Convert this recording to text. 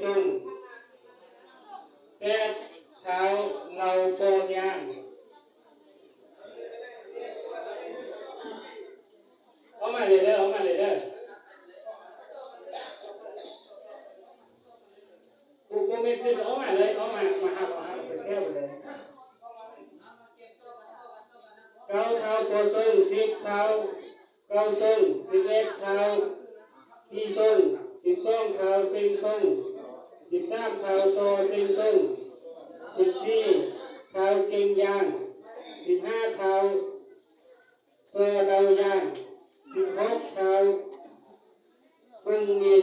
Xoo, peb thauv Lau Pov Xia. Ob mam li dawb, ob mam li dawb. Kuv, kuv me xwb ob mam li, ob mam, mam hab, mam hab thiab. Kaub thauv Pov Xoo, xib thauv Kaub Xoo, xib eb thauv Pij Xoo, xib xooj thauv Xeeb Xoo, xib xaam thauv Xo Xeeb Xoo, xib xib thauv Keeb Yaaj, xib hab thauv Xo Dau Yaaj, xib hoob thauv Kooj Mia